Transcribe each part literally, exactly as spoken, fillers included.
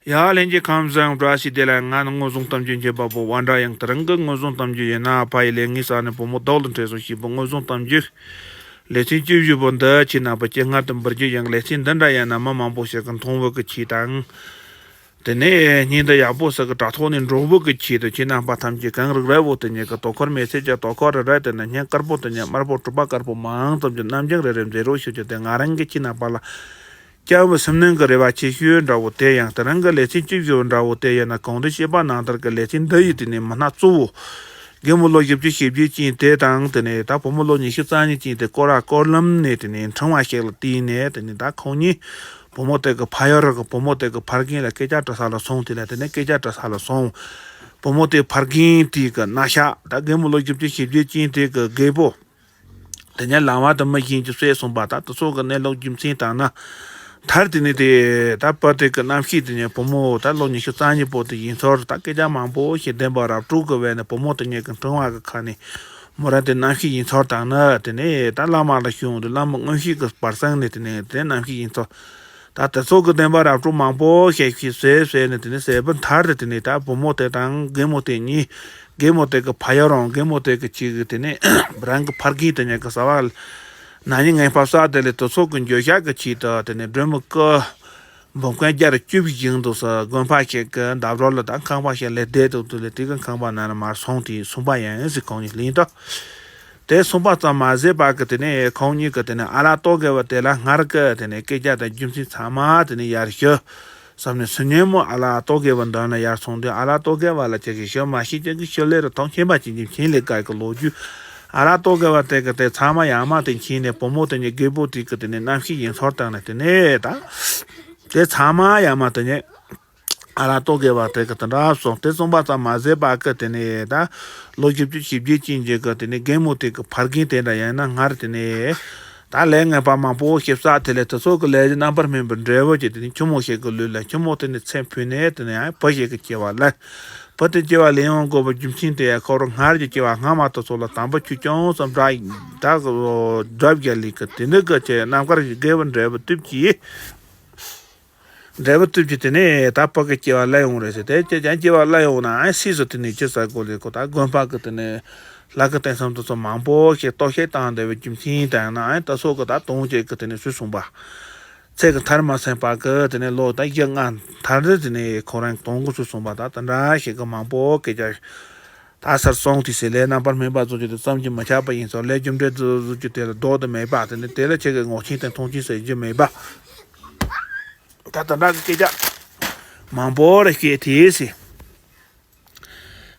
ཡ། ལྷན་རྒྱས་ཁམས་བཟང་། བཀྲ་ཤིས་བདེ་ལེགས། ང་ནི་མངོན་བཟུང་གཏམ་རྒྱུད་འབྱེད་པ་པོ་དབང་གྲགས་ཡང་། དེ་རིང་གི་མངོན་བཟུང་གཏམ་རྒྱུད་ཡིན་ན། ཕ་ཡི་ལས་ངན་བསགས་ནས་བུ་མོ་བདག་ལ་འཕྲད་སོང་ཞེས་པའི་མངོན་བཟུང་གཏམ་རྒྱུད། ལེ་ཚན་བཅུ་བཞི་པོ་འདི་ཁྱེད་རྣམ་པ་སྤྱན་སྔར་དུ་འབུལ་རྒྱུ་ཡིན། ལེ་ཚན་འདི་འདྲ་ཡིན་ན་མི་མང་པོ་ཞིག་གིས་མཐོང་བའི་གི་ཆེད་དང་། དེ་ནས་སྙིང་འདི་ཡག་པོ་ཞིག་གི་དྲ་ཐོག་ནས་འགྲོ་བའི་གི་ཆེད་དུ། ཁྱེད་རྣམ་པ་ཐམས་ཅད་གངས་རི་རི་བོ་དེ་ཉིད་ཀྱི་དོ་ཁུར་མེ་སྲེག་གི་དོ་ཁུར་རི་རི་དེ་ནས་སྙིང་དཀར་པོ་དེ་ཉིད་དམར་པོ་དྲུག་པ་དཀར་པོ་མང་ཙམ་གྱི་རྣམ་སྦྱང་རེ་རེ་མཛད་རོགས་ཞུ་རྒྱུ་དེ་ང་རང་གི་ཁྱེད་རྣམ་པ་ལ་སྐྱབས་སེམས་ནང་གི་རེ་བ་ཆེ་ཤོས་འདྲ་བོ་དེ་ཡང་། དེ་རིང་གི་ལེ་ཚན་བཅུ་བཞི་པ་འདྲ་བོ་དེ་ཡིན་ན། གོང་དུ་བཤད་པ་ནང་ལྟར་གྱི་ལེ་ཚན་འདི་ཡི་དེ་ནས་མི་སྣ་གཙོ་བོ། རྒན་མོ་ལོ་བཞི་བཅུ་ཞེ་བརྒྱད་ཅན་དེ་དང་། དེ་ནས་ད་བུ་མོ་ལོ་ཉི་ཤུ་རྩ་གཉིས་ཅན་དེ་སྐོར་ར་སྐོར་ལམ་ནས་དེ་ནས་འཕྲེང་བ་ཞིག་ལ་བརྟེན་ནས། དེ་ནས་ད་ཁོང་གཉིས་བུ་མོ་དེ་གི་ཕ་ཡུལ་གི་བུ་མོ་དེ་གི་ཕ་རྒན་ལ་སྐད་ཆ་དྲི་ས་ལ་སོང་། དེ་ལ་དེ་ནས་སྐད་ཆ་དྲི་ས་ལ་སོང་། བུ་མོ་དེ་ཕ་རྒན་དེ་གི་རྣ་ཤག་ད་རྒན་མོ་ལོ་བཞི་བཅུ་ཞེ་བརྒྱད་ཅན་དེ་གི་རྒད་པོ། དེ་ནས་ལམ་བར་དུ་མི་གཞན་གྱིས་བསད་སོང་པ། ད་དེ་ཚོ་གི་གནས་ལུགས་རྒྱུ་མཚན་དང་ན། མཐར་དེ་ནས་དེ་ད་བུ་དེ་གི་རྣམ་ཤེས་དེ་ནས་བུ་མོ་ད་ལོ་ཉི་ཤུ་རྩ་གཉིས་པོ་དེ་ཡིན་ཚོར། ད་སྐད་ཆ་མང་པོ་ཞིག་བདེན་པ་རབ་དཀྲུག་གི་བས་ནས། བུ་མོ་དེ་ཉིད་ཀྱི་འཕྲེང་བ་གི་ཁ་ནས་མོ་རང་དེ་རྣམ་ཤེས་ཡིན་ཚོར་དང་ན། དེ་ནས་ད་བླ་མ་ལ་ཞུ་འོང་དུས་བླ་མ་མངོན་ཤེས་ཀྱི་བར་གསེང་ནས་དེ་ནས་དེ་རྣམ་ཤེས་ཡིན་ཚོར། ད་དེ་ཚོ་གི་བདེན་པ་རབ་དཀྲུག་མང་པོ་ཞིག་ཞིག་བཟོས་བཟོས་ནས། དེ་ནས་བཟོས་པ་མཐར་དེ་དེ་ནས་ད་བུ་མོ་དེ་དང་རྒན་མོ་དེ་གཉིས། རྒན་མོ་དེ་གི་ཕ་ཡུལ་རང་། རྒན་མོ་དེ་གི་ཆེད་ཀྱི་དེ་ནས་རང་གི་ཕ་རྒན་དེ་ཉིད་ཀྱི་ཟ་བ་ན་ནིང་ངན་པ་བསགས་དེ་ལས་དེ་ཚོ་གི་འགྱོད་བཤགས་ཀྱི་ཆེད་དུ། དེ་ནས་སྒྲོལ་མ་སྐུ་འབུམ་སྐལ་བརྒྱ་རེ་བཅུ་བཞི་ཞིག་འདུག་ས་དགོན་པ་ཞིག་གི་འདབས་རོལ་ལ་ད་ཁང་པ་ཞིག་ལས་བསྡད་འདུག་དེ་ལས་དེ་གི་ཁང་པ་ནང་ལ་མར་སོང་དེ་གསུངས་པ་ཡིན་ཟེར། ཁོང་གཉིས་ལན་དུ། དེ་གསུངས་པ་ཙམ་མ་ཟད་པ་གི་དེ་ནས་ཁོང་གཉིས་ཀྱི་དེ་ནས་ཨ་ལགས་རྟོག་གེ་བ་དེ་ལ་སྔར་གྱི་དེ་ནས་སྐད་ཆ་དང་རྒྱུ་མཚན་ཚང་མ་དེ་ནས་ཡར་ཞུ་བསམ་ནས། སུ་ཉིན་མོ་ཨ་ལགས་རྟོག་གེ་བ་མདུན་ལ་ཡར་སོང་དུས། ཨ་ལགས་རྟོག་གེ་བ་ལ་ཁྱེད་ཀྱིས་ཞུ་མ་ཤེས། ཁྱེད་ཀྱིས་ཞུ་ལེ་རུ་ཐོག་མཁྱེན་པ་ཅན་གྱི་མཁྱེན་ལས་དགའ་གི་ལོ་རྒྱུས། ཨ་ལགས་རྟོག་གེ་བ་དེ་གི་དེ་ཚང་མ་ཡར་མར་དེ་མཁྱེན་ནས། བུ་མོ་དེ་ཉིད་རྒད་པོ་དེ་གི་དེ་ནས་རྣམ་ཤེས་ཡིན་ཚོར་བཏང་ནས། དེ་ནས་ད་དེ་ཚང་མ་ཡར་མར་དེ་ནས། ཨ་ལགས་རྟོག་གེ་བ་དེ་གི་དེ་འདྲ་སོང་། དེ་གསུངས་པ་ཙམ་མ་ཟད་པ་གི་དེ་ནས་ད་ལོ་བཞི་བཅུ་ཞེ་བརྒྱད་ཅན་གྱི་གི་དེ་ནས་རྒན་མོ་དེ་གི་ཕ་རྒན་དེ་འདྲ་ཡིན་ན། སྔར་དེ་ནས་ད་ལས་ངན་པ་མང་པོ་ཞིག་བསགས། དེ་ལས་དེ་ཚོ་གི་ལས་ཀྱི་རྣམ་པར་སྨིན་པའི་འབྲས་བུ་ཅིག་དེ་ནས་ཁྱི་མོ་ཞིག་གི་ལུས་ལ། ཁྱི་མོ་དེ་ནས་ཚེ་འཕོས་ནས་དེ་ནས་ཡང་བུ་ཞིག་གི་སྐྱེ་བ་ལེན། བུ་དེ་སྐྱེ་བ་ལེན་ཡོང་དགོས་པའི་རྒྱུ་མཚན་དེ་ཡང་ཁོ་རང་སྔར་གྱི་སྐྱེ་བ་སྔ་མ་དེ་ཚོ་ལ་དམ་པ་ཆོས་སྐྱོང་ཙམ་འདྲ་ད་གི་སྒྲུབ་རྒྱུ་ལས་གི་དེ་འདྲ་གི་ཆེད་རྣམ་དཀར་གྱི་དགེ་བའི་འབྲས་བུ་བཏུབ་ཀྱིས། འབྲས་བུ་བཏུབ་ཀྱི་དེ་ནས་ད་བུ་གི་སྐྱེ་བ་སླར་ཡོང་རེད་ཟེར། དེ་སྐྱེ་ཀྱང་སྐྱེ་བ་སླར་ཡོང་ན་ཨ་སྲིད་སུ་དེ་ནས་ཅི་ཟེར་དགོས་ལེ། ཁོ་ད་དགོན་པ་གི་དེ་ནས་ལྷ་སྐུ་རྟེན་གསུམ་དེ་ཚོ་མང་པོ་ཞིག་གཏོར་བཤིག་བཏང་བསྡད་པའི་རྒྱུ་མཚན་དང་ན། ཨ་ད་སོ་གི་ད་དོང་ཅིག་གི་དེ་ནས་སུས་གསུངས་པ། ཚེ་གི་མཐར་མ་སོན་པ་གི་དེ་ནས་ལོ་ད་བཞི་ལྔ་མཐར་དེ་ནས་ཁོ་རང་དོང་གི་སུས་གསུངས་པ། ད་དེ་འདྲ་ཞིག་གི་མང་པོ་སྐད་ཆ་ད་སར་སོང་དེ་ཟེར། ལས་རྣམ་པར་སྨིན་པ་བཟོ་རྒྱུ་དེ་བསམ་གྱིས་མི་ཁྱབ་པ་ཡིན་ཙང་། ལས་རྒྱུ་འབྲས་བཟོ་རྒྱུ་དེ་ལ་ལྡོག་ཏུ་མེད་པ། དེ་ནས་དེ་ལ་ཁྱེད་ཀྱི་ངོ་ཤེས་དང་མཐོང་ཆེན་ཟེར་རྒྱུ་མེད་པ། ད་དེ་འདྲ་གི་སྐད་ཆ་མང་པོ་རེ་བཤད་དེ་ཟེར།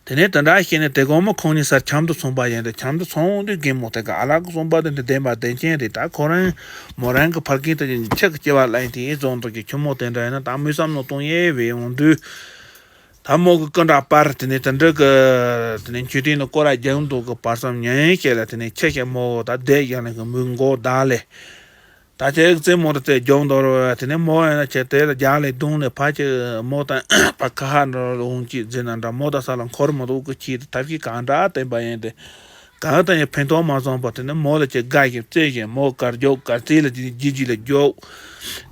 དེ་ནས་དེ་འདྲ་བཤད་ནས་དེ་དགོང་མོ་ཁོང་གཉིས་སར་འཆམ་དུ་སོང་པ་ཡིན་ཏེ། འཆམ་དུ་སོང་དུས་རྒན་མོ་དེ་གི་ཨ་ལགས་ཀྱིས་གསུངས་པ་དེ་འདི་བདེན་པ་བདེན་རྐྱང་རེད། ད་ཁོ་རང་མོ་རང་གི་ཕ་རྒན་དེ་ཁྱི་གི་སྐྱེ་བ་ལེན་དེ་ཡིན་ཙང་། དེ་གི་ཁྱི་མོ་དེ་འདྲ་ཡིན་ན་ད་མོས་བསམ་བློ་གཏོང་ཡས་བས་ཡོང་དུས། ད་མོ་གི་སྐུ་འདྲ་པར་དེ་ནས་དེ་འདྲ་གི་དེ་ནས་མཆོད་རྟེན་ནི་སྐོར་ར་རྒྱག་འདུག་གི་བར་མཚམས་ཉན་བཤད་ལ། དེ་ནས་ཁྱི་ཞིག་མོ་ད་བསྡད་ཡང་ལ་གི་མོའི་མགོ་བདའ་ལེ། ད་ཁྱེད་རྩེད་མོ་ར་རྩེ་རྒྱོབ་འདུག་རོ། དེ་ནས་མོ་ཡང་ན་ཁྱེད་དེ་ལ་རྒྱག་ལེ་བརྡུངས་ནས་ཕ་ཁྱེད་མོ་དང་ཕ་ཁ་ཧ་འདྲ་འོང་ཅི་ཟེར་ན་འདྲ། མོ་ད་ས་ལ་འཁོར་མི་འདུག་གི་ཆེད་དུ་ཐབས་ཤེས་གང་འདྲ་བསྟེན་པ་ཡིན་ཏེ། གང་ལྟར་ཡང་ཕན་ཐོགས་མ་སོང་པ། དེ་ནས་མོ་ལ་ཁྱེད་དགའ་ཞིང་བརྩེ་ཞིང་མོ་གར་རྒྱོབ་གར་རྩེ་ལ་དེ་ནས་ལྗིད་ལྗིད་ལ་རྒྱོབ།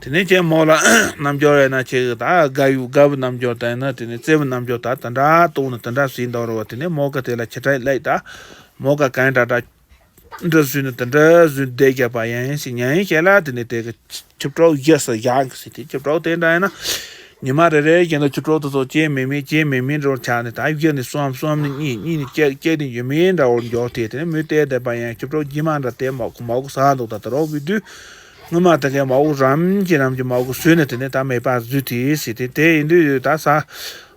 དེ་ནས་ཁྱེད་མོ་ལ་རྣམ་འགྱུར་ཡིན་ན་ཁྱེད་ད་དགའ་བའི་དགའ་བའི་རྣམ་འགྱུར་དང་ན། དེ་ནས་བརྩེ་བའི་རྣམ་འགྱུར་ད་དེ་འདྲ་གཏོང་ནས་དེ་འདྲ་ཟེར་འདུག་རོ། དེ་ནས་མོ་ག་དེ་ལ་ཁྱེད་དྲག་ལེགས་ད། མོ་ག་གང་དྲག་དྲག་འདྲ་བཟོས་ནས་དེ་འདྲ་བཟོས་བསྡད་རྒྱབ་པ་ཡིན་ཟེར། ཉན་ཡིན་བཤད་ལ། དེ་ནས་དེ་གི་ཆུ་བྲོ་བཞི་ས་བཞག་གི་ཟེར། དེ་ཆུ་བྲོ་དེ་འདྲ་ཡིན་ན་ཉི་མ་རེ་རེ་བཞིན་དུ་ཆུ་བྲོ་དེ་ཚོ་སྐྱེ་མེད་མེད་སྐྱེ་མེད་མེད་འགྲོ་ཆགས་ནས། ད་བཞི་ནས་གསུམ། གསུམ་ནས་གཉིས། གཉིས་ནས་བཅུ། བཅུ་ནས་ཡོད་མེད་འདྲ་བོར་འགྱོ་དེ། དེ་ནས་མོས་བལྟས་བསྡད་པ་ཡིན། ཆུ་བྲོ་རྗེས་མ་འདྲ་དེ་མ་གོ་མ་གོ་ཟ་འདུག་ད་དེ་རོགས་བི་དུས་སྔོན་མ་དེ་གས་མ་གོ་རམ་གྱིས་རམ་གྱིས་མ་གོ་ཟོས་ནས། དེ་ནས་ད་མེད་པ་བཟོས་དེ་ཟེར། དེ་དེ་ཡིན་དུས་ད་ས་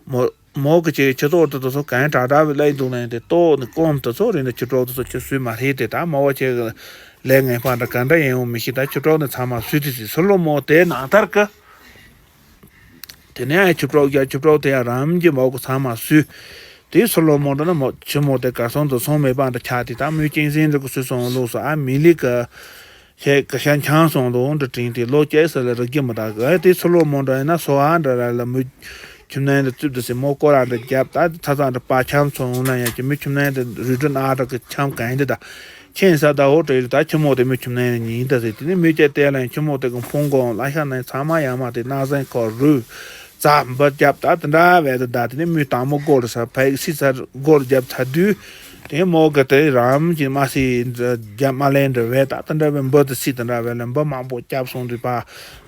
མོ། མོ་གི་ཁྱེད་ཁྱི་ཏོག་དེ་དེ་ཚོ་གང་དྲག་དྲག་བའི་ལས་འདུག་ན་ཡང་དེ་ཏོག་ནི་སྐོམ་དེ་ཚོ་རེད་འདུག་ཆུ་བྲོ་དེ་ཚོ་ཁྱི་ཟོས་མ་རེད་དེ། ད་མོ་བ་ཁྱེད་ལས་ངན་པ་འདྲ་གང་འདྲ་ཡིན་འོང་མི་ཤེས། ད་ཆུ་བྲོ་ནི་ཚང་མ་ཟོས་དེ་ཟེར། སུ་ལོ་མོ་དེ་ནང་ལྟར་གི། དེ་ནས་ཆུ་བྲོ་རྒྱ་ཆུ་བྲོ་དེ་ཡང་རམ་གྱིས་མོ་གི་ཚང་མ་ཟོས། དེ་སུ་ལོ་མོ་འདྲ་ན་མོ་ཆུ་མོ་དེ་གར་སོང་དུ་སོང་མེད་པ་འདྲ་ཆགས་དེ། ད་མོས་གཅན་གཟན་འདྲ་གི་ཟོས་སོང་ལུགས་སུ་ཨ་མི་ལི་གི་ཞེས་སྐད་ཆ་འཆང་སོང་དུ་འདྲ་དྲན་ཏེ་ལོ་སྐྱེས་ས་ལ་རིག་གི་མི་འདུག་ཨེ་དེ་ཚོ་ལོ་མོ་འདྲ་ཡིན་ན་སོ་ཨ་འདྲ་ར་ལ་མི་ཁྱིམ་ནང་དུ་བཙུད་དུ་ཟེར། མོ་སྐོར་ར་འདྲ་རྒྱབ། ད་ཚ་ཚ་འདྲ་པ་འཆམ་སོང་ན་ཡང་ཅི་མི་ཁྱིམ་ནང་དུ་རུལ་དུ་ན་འདྲ་གི་འཆམ་གང་ཡིན་དེ། ད་ཁྱེད་ས་ད་འོ་དྲེ་ད་ཁྱི་མོ་དེ་མི་ཁྱིམ་ནང་ཡིན་ད་ཟེར། དེ་ནས་མི་སྐྱ་དེ་ལ་ཡང་ཁྱི་མོ་དེ་གི་ཕུང་གོང་ལ་ཤ་ནང་ཚང་མ་ཡང་མ་དེ་ན་ཟན་ཁོ་རུལ། ཙ་འབུ་རྒྱབ་ད་དེ་འདྲ་བས་ད་ད་དེ་ནས་མོས་དང་མོ་སྒོར་ས་ཕ་ཡིག་སི་ཚར་སྒོར་རྒྱབ་ཚར་དུས། དེ་མོ་གི་དེ་རམ་གྱི་མ་སི་རྒྱབ་མ་ལེན་འདྲ་བས་ད་དེ་འདྲ་བས་འབུ་དེ་སི་དེ་འདྲ་བས་ལ་འབུ་མང་པོ་རྒྱབ་སོང་དུས་པ།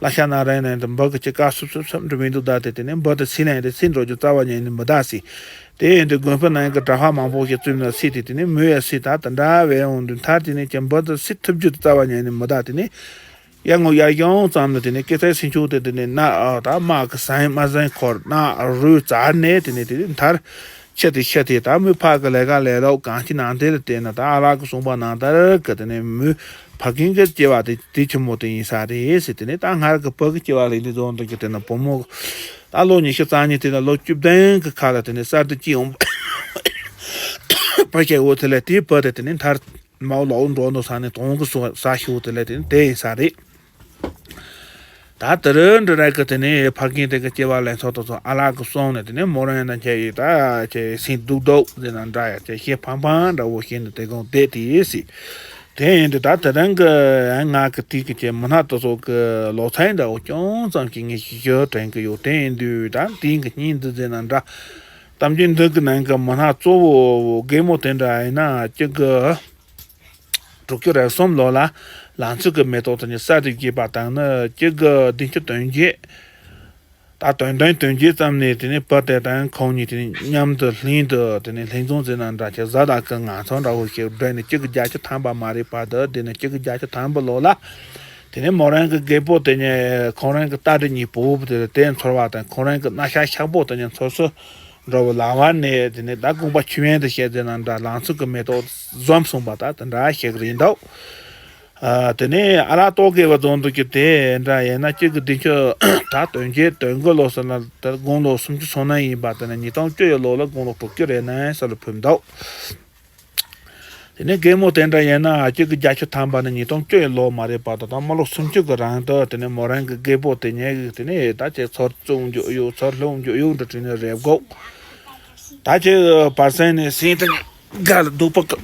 ལ་ཤ་ན་རན་ནས་དེ་འབུ་གི་ཅི་ཀ་སུབ་སུབ་སུབ་འདྲ་མི་འདུག་ད་དེ་དེ་ནས་འབུ་དེ་སི་ལན་དེ་སི་འགྲོ་རྒྱུ་རྩ་བ་ཉིད་ནས་མི་ད་སི། དེ་ཡིན་དུས་དགོན་པ་ནང་གི་གྲྭ་པ་མང་པོ་ཞིག་བཙུན་ན་སི་དེ་དེ་ནས་མོས་ཡ་སི་ད་དེ་འདྲ་བས་འོང་དུས་མཐར་དེ་ནས་ཀྱི་འབུ་དེ་སི་ཐུབ་རྒྱུ་དེ་རྩ་བ་ཉིད་ནས་མི་ད་དེ་ནས། ཡར་ངོ་ཡར་ཡོང་ཙམ་ལ་དེ་ནས་སྐེ་ཚེ་སྲིན་ཆུང་དེ་དེ་ནས་ན་ཨ་ད་དམག་གི་ཟན་མ་ཟན་འཁོར་ན་རུས་བཙར་ནས་དེ་ནས་དེ་མཐར་ཤི་དེ་ཤི་དེ་ད་མོས་ཕ་གི་ལས་ཀ་ལས་ལོག་གང་ཅི་ནང་དེ་ལ་བལྟས་ན་ད་ཨ་ལགས་ཀྱི་གསུངས་པ་ནང་ལྟར་གི་དེ་ནས་མོས་ཕ་རྒན་གི་སྐྱེ་བ་དེ་དེ་ཆེན་མོ་དེ་ཡིན་ས་རེད་ཟེར། དེ་ནས་ད་སྔར་གི་བུ་གི་སྐྱེ་བ་ལས་འདི་བཟོ་འདུག་གི་དེ་ན་བུ་མོ་ད་ལོ་ཉི་ཤུ་རྩ་གཉིས་དེ་ན་ལོ་བཅུ་བདུན་གི་ཁ་ལ་དེ་ནས་གསར་དུ་སྐྱེས་འོང་བུ་སྐྱེ་འོ་དེ་ལས་དེའི་བུ་དེ་དེ་ནས་མཐར། མའོ་ལའོ་འགྲོ་འདུག་ས་ནས་དོང་གི་ས་ས་ཤུ་དེ་ལས་དེ་དེ་ཡིན་ས་རེད། ད་དེ་རུ་འདྲི་ར་གི་དེ་ནས་ཕ་རྒན་དེ་གི་སྐྱེ་བ་ལེན་ཚོགས་དང་ཚོགས་ཨ་ལགས་ཀྱི་གསུང་ནས་དེ་ནས་མོ་རང་ཡང་ན་ཁྱེད་ཡིས་ད་ཁྱེད་སེམས་སྡུག་སྡུག་ཟེར་ན་འདྲ་ཡ་ཁྱེད་ཤེད་ཕངས་ཕངས་འདྲ་བོ་བྱས་ནས་དེ་གང་བསྡད་དེ་ཡིན་སྲིད། དེ་ཡིན་དུས་ད་དེ་རང་གི་ང་གི་དུས་ཀྱི་ཁྱེད་མི་སྣ་དེ་ཚོ་གི་ལོ་ཚད་འདྲ་བོ་ཅུང་ཙམ་ཞིག་ངས་ཞུ་དྲན་གི་ཡོད། དེ་ཡིན་དུས་ད་དེང་གི་སྙིང་འདི་ཟེར་ན་འདྲ། གཏམ་རྒྱུད་འདི་གི་ནང་གི་མི་སྣ་གཙོ་བོ་རྒན་མོ་དེ་འདྲ་ཡིན་ན་གཅིག་གི་དྲུག་ཅུ་རེ་གསུམ་ལོ་ལ་ལང་ཚོ་གི་མེ་ཏོག་དེ་ཉིད་གསར་དུ་སྐྱེས་པ་དང་ནི་གཅིག་གི་བདུན་ཅུ་དོན་བརྒྱད། ད་དོན་དོན་དོན་བརྒྱད་ཙམ་ནས་དེ་ནས་བུ་དེ་དང་ཁོང་གཉིས་དེ་ནས་མཉམ་དུ་ལྷན་དུ་དེ་ནས་ལྷན་འཛོམས་ཟེར་ན་འདྲ་ཆེ་བཟའ་ཟླ་གི་ངང་ཚུལ་འདྲ་བོ་ཞིག་བསྒྲིགས་ནས་གཅིག་གི་བརྒྱད་ཅུ་ཐམ་པ་མ་རེད་པ་དུ་དེ་ནས་གཅིག་གི་བརྒྱད་ཅུ་ཐམ་པ་ལོ་ལ། དེ་ནས་མོ་རང་གི་རྒད་པོ་དེ་ཉིད་ཁོང་རང་གི་རྟ་དྲེལ་གཉིས་པོ་དེ་དེ་འཚོལ་བ་དང་ཁོང་རང་གི་སྣ་ཤ་ཤག་པོ་དེ་ཉིད་འཚོལ་སོ། འགྲོ་བའི་ལམ་བར་ནས་དེ་ནས་ད་དགོངས་པ་ཆོས་དབྱིངས་དུ་བཤད་ཟེར་ན་འདྲ་ལང་ཚོ་གི་མེ་ཏོག་འཛོམས་སོང་པ་ད་དེ་འདྲ་ཞིག་རེད་འདུག་ཨ་དེ་ནས་ཨ་ར་ཏོག་གེ་བ་རྫོང་དུ་གི་དེ་འདྲ་ཡིན་ན་གཅིག་གི་བདུན་ཅུ་ད་དོན་བརྒྱད་དོན་དགུ་ལོ་ཟེར་ན་ད་དགུང་ལོ་སུམ་ཅུ་སོ་ལྔ་ཡིན་པ་དེ་ནས་ཉིས་སྟོང་བཅུ་ཡི་ལོ་ལ་དགུང་ལོ་དྲུག་ཅུ་རེ་ལྔ་ས་ལ་ཕེབས་འདུག་དེ་ནས་རྒན་མོ་དེ་འདྲ་ཡིན་ན་གཅིག་གི་བརྒྱད་ཅུ་ཐམ་པ་ནི་ཉིས་སྟོང་བཅུ་ཡི་ལོ་མ་རེད་པ་ད་ད་མ་ལོ་སུམ་ཅུ་གི་རིང་དུ་དེ་ནས་མོ་རང་གི་རྒད་པོ་དེ་ཉལ་གི་དེ་ནས་ད་ཅིག་ཚུར་བཙུགས་འཇུག་ཡོད་ཚུར་ལྷུང་འཇུག་ཡོད་འདྲ་བྲིས་ནས་རེབ་གོ་ད་ཅིག་བར་སེང་ནས་སེང་དེ་ནས་ག་ལ་སྡུག་པ་གི་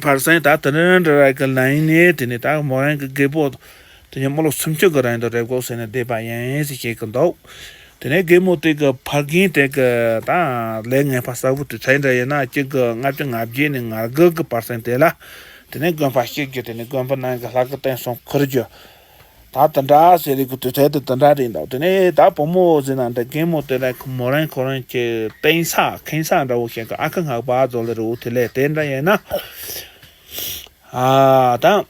བར་སེང་ད་དེ་ནས་འདྲ་ར་གི་ལན་ནས་དེ་ནས་ད་མོ་རང་གི་རྒད་པོ། དེ་ནས་མི་ལོ་སུམ་ཅུ་གི་རིང་དུ་རེབ་གོ་ཟེར་ནས་བསྡད་པ་ཡིན་ཟེར་བཤད་ཀྱི་འདུག་དེ་ནས་རྒན་མོ་དེ་གི་ཕ་རྒན་དེ་གི་ད་ལས་ངན་པ་གསར་བུ་དུས་ཚོད་འདྲ་ཡིན་ན་གཅིག་གི་ལྔ་བཅུ་ང་བརྒྱད་ནས་ང་དགུ་གི་བར་སེང་དེ་ལ་དེ་ནས་དགོན་པ་གཅིག་གི་དེ་ནས་དགོན་པ་ནང་གི་ལྷ་སྐུ་བསྟན་སྲུང་ཁུར་རྒྱུ་ད་དེ་འདྲ་ཟེར་རེ་གི་དུས་ཚོད་དེ་དེ་འདྲ་རེད་འདུག་དེ་ནས་ད་བུ་མོ་ཟེར་ན་འདྲ་རྒན་མོ་དེ་ལ་ཁོ་མོ་རང་ཁོ་རང་གི་བསྟན་ས་ཁེངས་ས་འདྲ་བོ་ཞིག་གི་ཨ་ཁུ་སྔགས་པ་ཟོ་ལ་རུ་དེ་ལས་དེ་འདྲ་ཡིན་ན་ཨ་ད།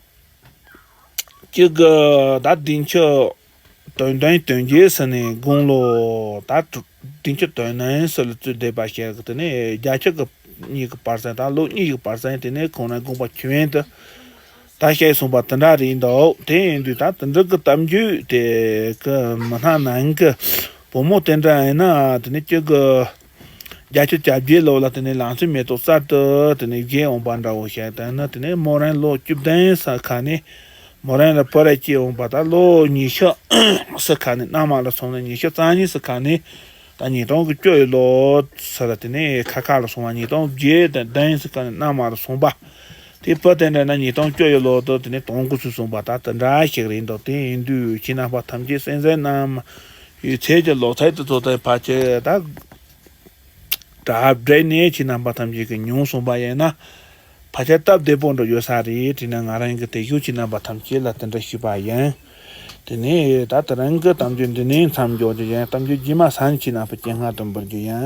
གཅིག་གི་ད་བདུན་ཅུ་དོན་བདུན་དོན་བརྒྱད་ཟེར་ནས་དགུང་ལོ་ད་བདུན་ཅུ་དོན་བདུན་ཟེར་ལ་བཙུད་བསྡད་པ་ཞིག་གི་དེ་ནས་བརྒྱད་ཅུ་གི་གཉིས་ཀྱི་བར་སེང་ད་ལོ་གཉིས་ཀྱི་བར་སེང་དེ་ནས་ཁོང་རང་དགོངས་པ་ཆོས་དབྱིངས་དུ་ད་བཤད་སོང་པ་དེ་འདྲ་རེད་འདུག་དེ་ཡིན་དུས་ད་དེ་འདྲ་གི་གཏམ་རྒྱུད་དེ་གི་མི་སྣ་ནང་གི་བུ་མོ་དེ་འདྲ་ཡིན་ན་དེ་ནས་གཅིག་གི་བརྒྱད་ཅུ་གྱ་བརྒྱད་ལོ་ལ་དེ་ནས་ལང་ཚོའི་མེ་ཏོག་གསར་དུ་དེ་ནས་རྒྱས་འོང་པ་འདྲ་བོ་ཞིག་དང་ནི་དེ་ནས་མོ་རང་ལོ་བཅུ་བདུན་ས་ཁ་ནས་མོ་རང་ལ་བུ་ར་སྐྱེས་འོང་པ་ད་ལོ་ཉི་ཤུ་ས་ཁ་ནས་མནའ་མ་ལ་སོང་ནས་ཉི་ཤུ་རྩ་གཉིས་ས་ཁ་ནས་ད་ཉིས་སྟོང་གི་བཅུ་ཡི་ལོ་ས་ལ་དེ་ནས་ཁ་ཁ་ལ་སོང་བ་ཉིས་སྟོང་བརྒྱད་དང་བདུན་ས་ཁ་ནས་མནའ་མ་ལ་སོང་པ་དེ་བུ་དེ་འདྲ་ན་ཉིས་སྟོང་བཅུ་ཡི་ལོ་དུ་དེ་ནས་དོང་གུ་སུ་སོང་པ་ད་དེ་འདྲ་ཞིག་རེད་འདུག་དེ་ཡིན་དུས་ཁྱེད་རྣམ་པ་ཐམས་ཅད་གསན་གཟིགས་གནང་ཡོད་ཚད་ཀྱི་ལོ་ཚད་དུ་ཚོ་དེ་ཕལ་ཆེར་ད། གྲ་སྒྲིག་ནས་ཁྱེད་རྣམ་པ་ཐམས་ཅད་ཀྱིས་མྱོང་སོང་པ་ཡིན་ན། ཕལ་ཆེར་སྟབས་བདེ་པོ་འགྲོ་ཡོད་ས་རེད་དྲིས་ན་ང་རང་གིས་དེ་ཞུ་ཁྱེད་རྣམ་པ་ཐམས་ཅད་ལ་དེ་འདྲ་ཞུས་པ་ཡིན། དེ་ནས་ད་དེ་རིང་གི་གཏམ་རྒྱུད་འདི་ནས་མཚམས་འཇོག་རྒྱུ་ཡིན། གཏམ་རྒྱུད་རྗེས་མ་སང་ཁྱེད་རྣམ་པ་སྤྱན་སྔ་དུ་འབུལ་རྒྱུ་ཡིན།